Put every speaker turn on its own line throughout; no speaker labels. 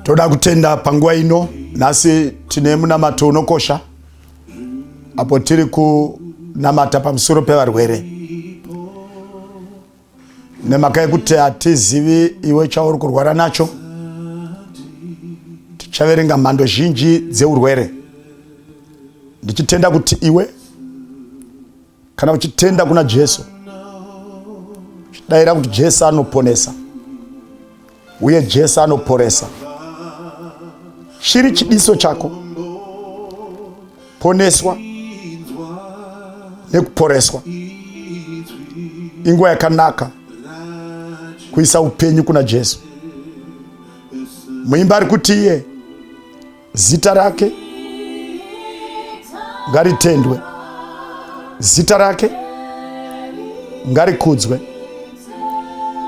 Toda kutenda panguva ino. Nhasi tine munamato unokosha apo tiri kunamata pamusoro pevarwere, nemhaka yekuti hatizivi iwe chauri kurwara nacho. Tichaverenga mhando zhinji dzeurwere, ndichitenda kuti iwe kana uchitenda kuna Jesu, uchidaira kuti Jesu anoponesa uye Jesu anoporesa, chiri chidiso chako, poneswa nekuporeswa. Inguva yakanaka kuisa upenyu kuna Jesu. Muimba ari kuti iye Zita rake ngaritendwe, zita rake ngarikudzwe,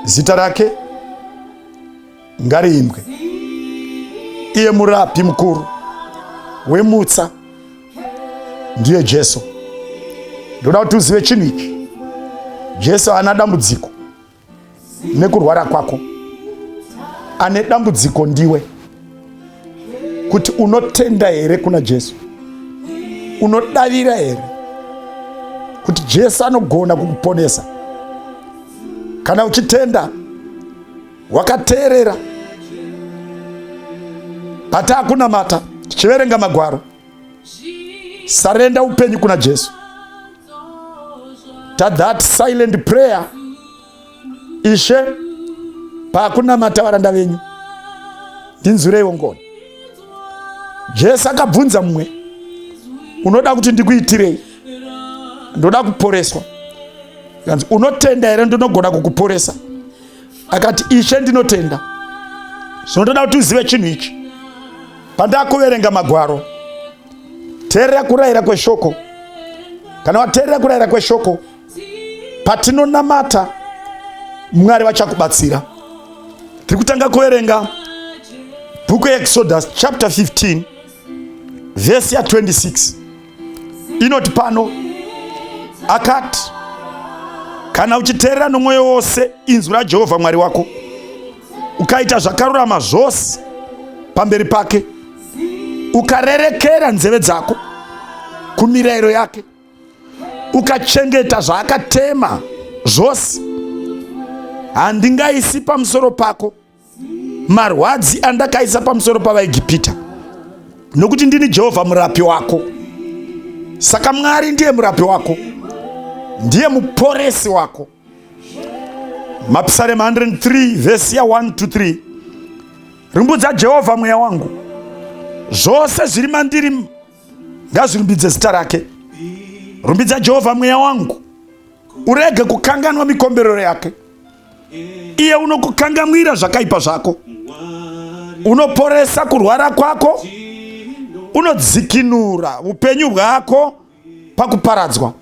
zita rake ngariimbwe. Iye murapi mukuru wemutsa ndiye Jesu. Ndoda kuti uzive chinhu ichi, Jesu haana dambudziko nekurwara kwako. Ane dambudziko ndiwe, kuti unotenda here kuna Jesu, unodavira here kuti Jesu anogona kukuponesa. Kana uchitenda wakateerera pataakunamata tichiverenga magwaro, sarenda upenyu kuna Jesu. Ta that silent prayer, Ishe, pakunamata varanda venyu ndinzwireiwo ngoni. Jesu akabvunza mumwe, unoda kuti ndikuitirei? Ndoda kuporeswa. Kanzi, unotenda here ndinogona kukuporesa? Akati, Ishe, ndinotenda. Zvinotoda kuti uzive chinhu ichi. Pandakuverenga magwaro, teerera kurayira kweshoko. Kana wateerera kurayira kweshoko, patinonamata Mwari vachakubatsira. Tiri kutanga kuverenga bhuku yeExodus chapter 15 vhesi ya 26 inoti pano, akati, kana uchiteerera nomwoyo wose inzwi raJehovha Mwari wako, ukaita zvakarurama zvose pamberi pake, ukarerekera nzeve dzako kumirayiro yake, ukachengeta zvaakatema zvose, handingaisi pamusoro pako marwadzi andakaisa pamusoro pavaEgipita, nokuti ndini Jehovha murapi wako. Saka Mwari ndiye murapi wako, ndiye muporesi wako. Mapisarema 103 vhesi ya 1 to 3, rumbudza Jehovha mweya wangu, zvose zviri mandiri ngazvirumbidze zita rake. Rumbidza Jehovha mweya wangu, urege kukanganwa mikomberero yake. Iye unokukangamwira zvakaipa zvako, unoporesa kurwara kwako, unodzikinura upenyu hwako pakuparadzwa,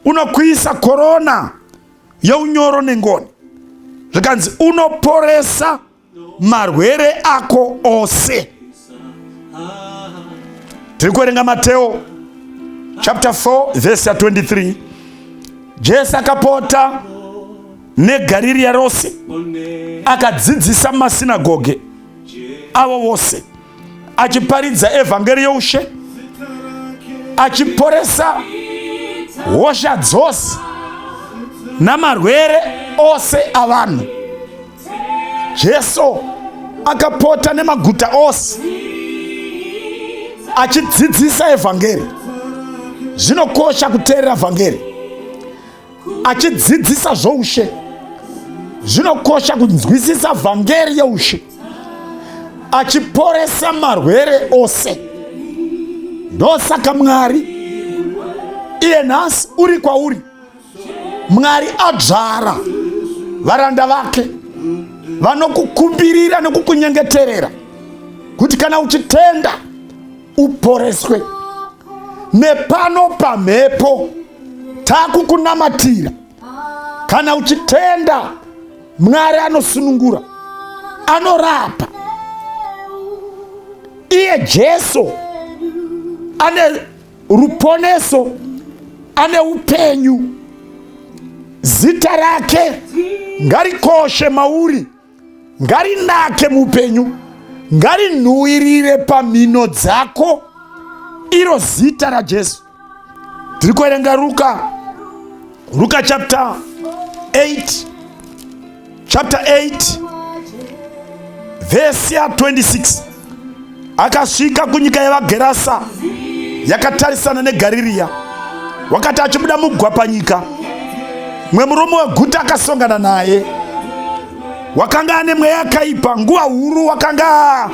unokuisa korona yeunyoro nengoni. Zvikanzi unoporesa marwere ako ose. Tiri kuverenga Mateo chapter 4 verse ya 23. Jesu akapota neGarirea rose, akadzidzisa mumasinagoge avo vose, achiparidza evhangeri youshe, achiporesa hosha dzose namarwere ose avanhu. Jesu akapota nemaguta ose achidzidzisa evhangeri. Zvinokosha kuteerera vhangeri, achidzidzisa zvoushe. Zvinokosha kunzwisisa vhangeri yeushe, achiporesa marwere ose. Ndosaka Mwari iye nhasi uri kwauri. Mwari adzvara varanda vake vanokukumbirira nekukunyengeterera kuti kana uchitenda uporeswe. Nepano pamhepo takukunamatira, kana uchitenda Mwari anosunungura, anorapa. Iye Jesu ane ruponeso, ane upenyu. Zita rake ngarikoshe mauri, ngarinake muupenyu. Ngarinhuwirire pamhino dzako iro zita raJesu. Tiri kuverenga Ruka, Ruka chapter 8, chapter 8 vhesi ya 26. Akasvika kunyika yevaGerasa yakatarisana neGaririya. Wakati achibuda mugwa panyika, mumwe murume weguta akasongana naye, wakanga ane mweya yakaipa nguva huru, wakanga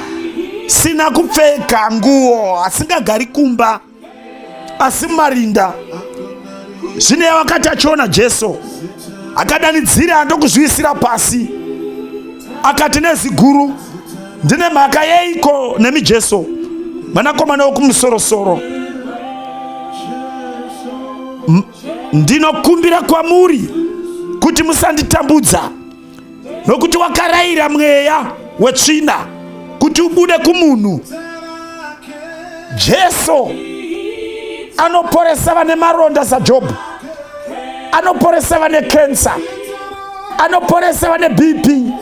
sina kupfeka nguo, asingagari kumba asi mumarinda. Zvino wakati achiona Jesu, akadanidzira ndokuzviisira pasi, akati nezwi guru, ndine mhaka yeiko nemi Jesu, mwanakomana wokumusorosoro? Ndinokumbira kwamuri kuti musanditambudza. Nokuti wakarayira mweya wetsvina kuti ubude kumunhu. Jesu anoporesa vane maronda saJobhu, anoporesa vane kensa, anoporesa vane BP,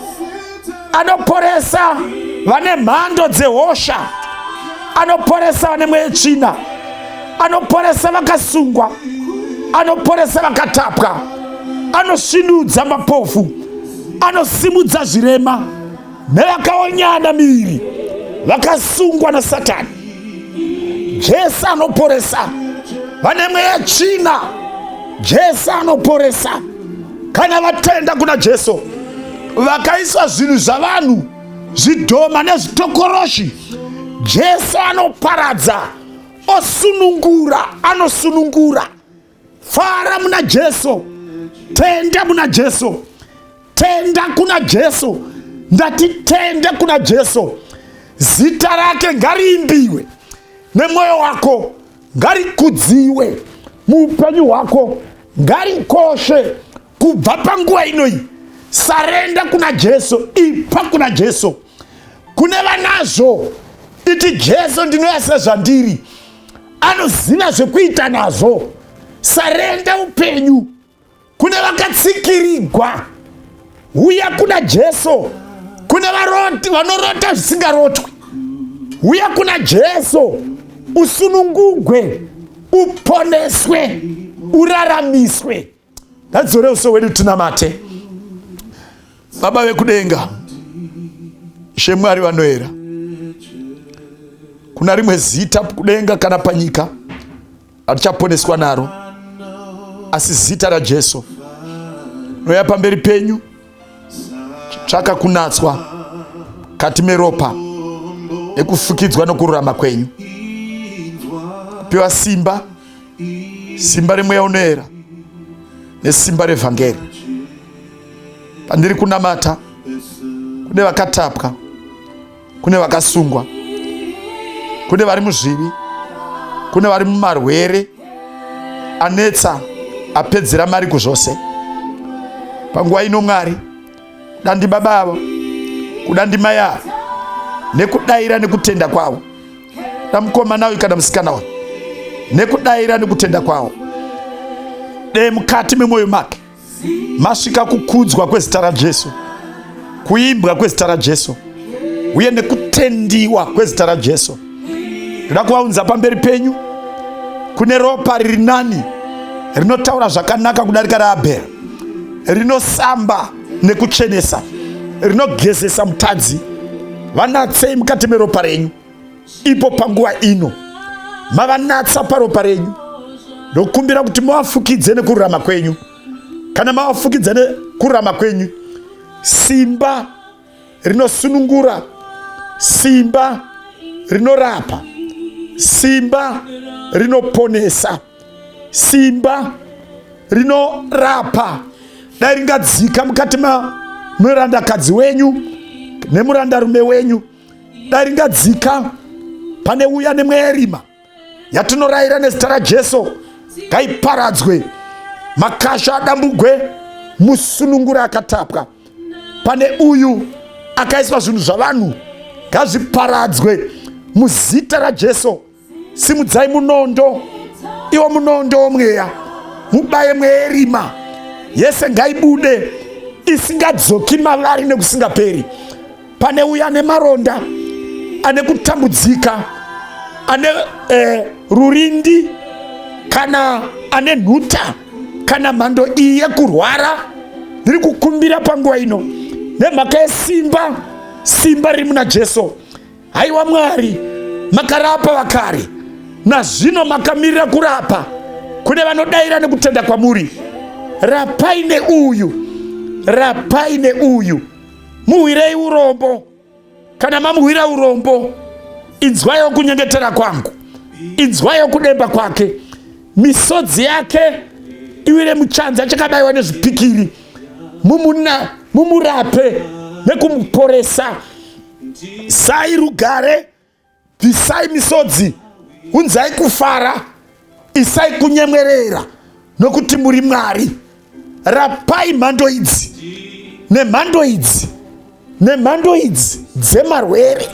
anoporesa vane mhando dzehosha, anoporesa vane mweya tsvina, anoporesa vakasungwa, anoporesa vakatapwa, anosvinudza mapofu, anosimudza zvirema nevakaonyana miviri vakasungwa naSatani. Jesu anoporesa vane mweya tsvina. Jesu anoporesa kana vatenda kuna Jesu, vakaiswa zvinhu zvavanhu, zvidhoma nezvitokoroshi. Jesu anoparadza, osunungura, anosunungura. Fara muna Jesu, tenda muna Jesu, tenda kuna Jesu. Ndati tenda kuna Jesu. Zita rake ngariimbiwe nemwoyo wako, ngarikudziwe muupenyu hwako, ngarikoshe kubva panguva inoyi. Sarenda kuna Jesu, ipa kuna Jesu. Kune vanazvo, iti Jesu ndinoya sezvandiri, anoziva zvekuita nazvo. Sarenda upenyu. Kune vakatsikirigwa, huya kuna Jesu. Kune vanorota zvisingarotwi, huya kuna Jesu, usunungugwe, uponeswe, uraramiswe. Ngatidzore uso hwedu tinamate. Baba vekudenga, Ishe Mwari vanoera, kuna rimwe zita kudenga kana panyika hatichaponeswa naro asi zita raJesu. Noya pamberi penyu tsvaka kunatswa kati meropa ekufukidzwa nokururama kwenyu, kupiwa simba, simba remweya unoera nesimba revhangeri. Pandiri kunamata kune vakatapwa, kune vakasungwa, kune vari muzvivi, kune vari mumarwere anetsa apedzera mari kuzvose. Panguva ino Mwari, kuda ndibaba avo, kuda ndimai avo, nekudaira nekutenda kwavo, kuda mukomana uyu kana musikana uyu, nekudaira nekutenda kwavo, dee mukati memwoyo make masvika kukudzwa kwezita raJesu, kuimbwa kwezita raJesu, uye nekutendiwa kwezita raJesu. Ndoda kuvaunza pamberi penyu kune ropa riri nani, rinotaura zvakanaka kudarika raAbheri, rinosamba nekuchenesa, rinogezesa mutadzi. Vanatsei mukati meropa renyu ipo panguva ino mavanatsa paropa renyu. Ndokumbira kuti muvafukidze nekururama kwenyu. Kana mavafukidza nekururama kwenyu, simba rinosunungura, simba rinorapa, simba rinoponesa, simba rinorapa dai ringadzika mukati mamurandakadzi wenyu nemurandarume wenyu. Dai ringadzika pane uya nemweya yerima yatinorayira nezita raJesu, ngaiparadzwe, makasha adambugwe, musunungure akatapwa. Pane uyu akaiswa zvinhu zvavanhu, ngazviparadzwe muzita raJesu. Simudzai munondo, iwo munondo womweya, mubaye mweya yerima yese, ngaibude isingadzoki mavari nekusingaperi. Pane uya nemaronda, ane kutambudzika, ane rurindi, kana ane nhuta, kana mhando iyi yekurwara, ndiri kukumbira panguva ino nemhaka yesimba, simba riri muna Jesu. Haiwa Mwari, makarapa vakare, nazvino makamirira kurapa kune vanodaira nekutenda kwamuri. Rapai neuyu, rapai neuyu, muhwirei urombo. Kana mamuhwira urombo, inzwaiwo kunyengetera kwangu, inzwaiwo kudemba kwake, misodzi yake iwire muchanza chakabayiwa nezvipikiri, mumurape nekumuporesa. Sai rugare, bvisai misodzi, unzai kufara, isai kunyemwerera, nokuti muri Mwari. Rapai mhando idzi nemhando idzi nemhando idzi dzemarwere.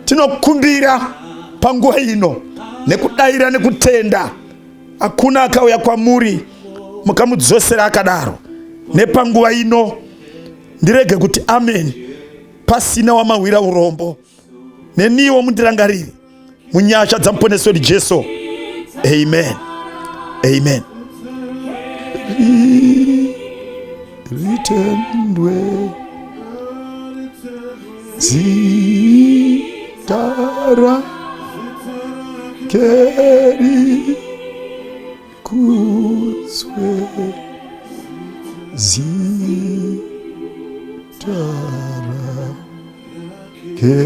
Tinokumbira panguva ino nekudaira nekutenda. Hakuna akauya kwamuri mukamudzosera akadaro. Nepanguva ino ndirege kuti amen pasina wamawira urombo. Neniwo mundirangarire munyasha dzamuponesi wedu Jesu. Amen, amen. Ritendwe zita rake rikudzwe, zita rake.